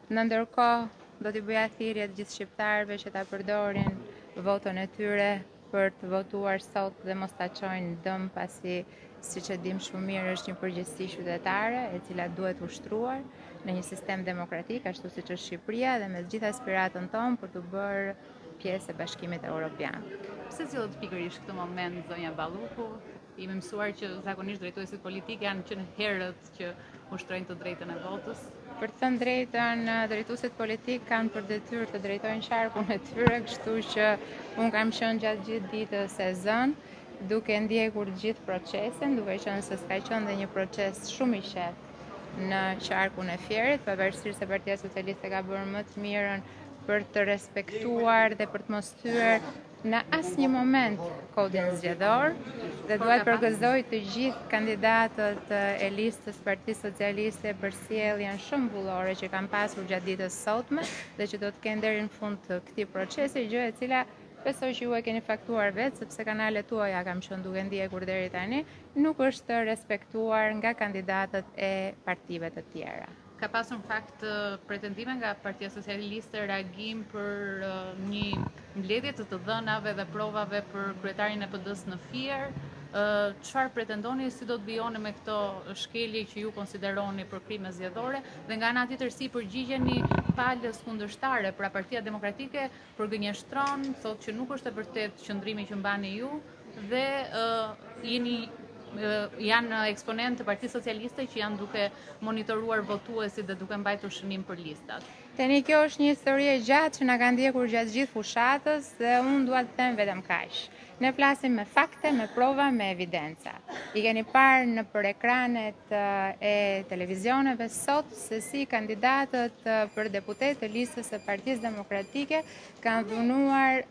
Në ndërkohë, do t'i bëja thirrje të gjithë shqiptarëve që ta përdorin votën e tyre për të votuar sot dhe mos ta çojnë dëm pasi siç e dim shumë mirë është një përgjegjësi qytetare e cila duhet ushtruar në një sistem demokratik ashtu siç është Shqipëria dhe me gjithë aspiratën tonë për t'u bërë pjesë e Bashkimit Evropian. Pse zgjodhët pikërisht këtë moment zonja Balluku? Jemi mësuar që zakonisht drejtuesit politikë janë që në herët që ushtrojnë të drejtën e votës. Për të thënë drejtën, drejtuesit politikë kanë për detyrë të drejtojnë qarkun e tyre, kështu që unë kam qenë gjatë gjithë ditës e zënë, duke ndjekur gjithë procesin, duke qenë se s'ka qenë dhe një proces shumë i qetë në qarkun e Fierit, pavarësisht se Partia Socialiste ka bërë më të mirën për të respektuar dhe për të mos thyer në asnjë moment kodin zgjedhor dhe dua të përgëzoj të gjithë kandidatët e listës Partisë Socialiste për sjelljen shembullore që kanë pasur gjatë ditës sotme dhe që do të kenë deri në fund të këtij procesi, gjë e cila besoj që ju e keni faktuar vetë sepse kanalet tuaja kam qenë duke ndjekur deri tani, nuk është respektuar nga kandidatët e partive të tjera. Ka pasur në fakt pretendime nga Partia Socialiste reagim për një mbledhje të të dhënave dhe provave për kryetarin e PD-së në Fier. Çfarë pretendoni si do të vijoni me këto shkelje që ju konsideroni për krime zgjedhore dhe nga ana tjetër si i përgjigjeni palës kundërshtare, pra Partia Demokratike përgënjeshtron, thotë që nuk është e vërtetë qëndrimi që mbani ju dhe jeni janë eksponentë të Partisë Socialiste që janë duke monitoruar votuesit dhe duke mbajtur shënim për listat. Tani kjo është një histori e gjatë që na ka ndjekur gjatë gjithë fushatës dhe unë dua të them vetëm kaq. Ne flasim me fakte, me prova, me evidenca. I keni parë nëpër ekranet e televizioneve sot se si kandidatët për deputetë të listës së Partisë Demokratike kanë dhunuar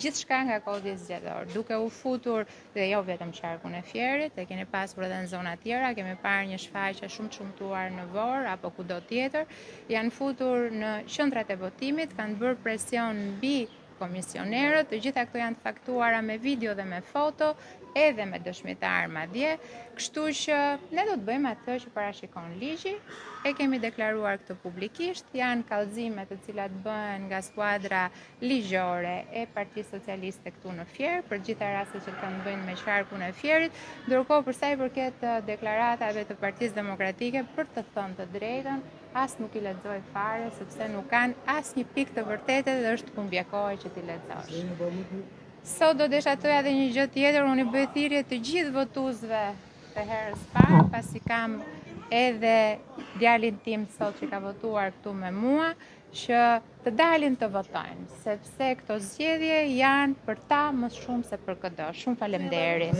gjithçka nga kodi zgjedhor, duke u futur dhe jo vetëm qarkun e Fierit, e keni pasur edhe në zona tjera, kemi parë një shfaqje shumë të shëmtuar në Vorë apo kudo tjetër, janë futur në qendrat e votimit, kanë bërë presion mbi komisionerët, të gjitha këto janë të faktuara me video dhe me foto, edhe me dëshmitarë madje, kështu që ne do të bëjmë atë që parashikon ligji, e kemi deklaruar këtë publikisht, janë kallëzime të cilat bëhen nga skuadra ligjore e Partisë Socialiste këtu në Fier, për të gjitha rastet që kanë të bëjnë me qarkun e Fierit, ndërkohë për sa i përket deklaratave të Partisë Demokratike, për të thënë të drejtën, as nuk i lexoj fare sepse nuk kanë asnjë pikë të vërtete dhe është humbje kohe që t'i lexosh. Sot do desha të thoja edhe një gjë tjetër, unë i bëj thirrje të gjithë votuesve të herës parë, pasi kam edhe djalin tim sot që ka votuar këtu me mua, që të dalin të votojnë, sepse këto zgjedhje janë për ta më shumë se për këdo. Shumë faleminderit.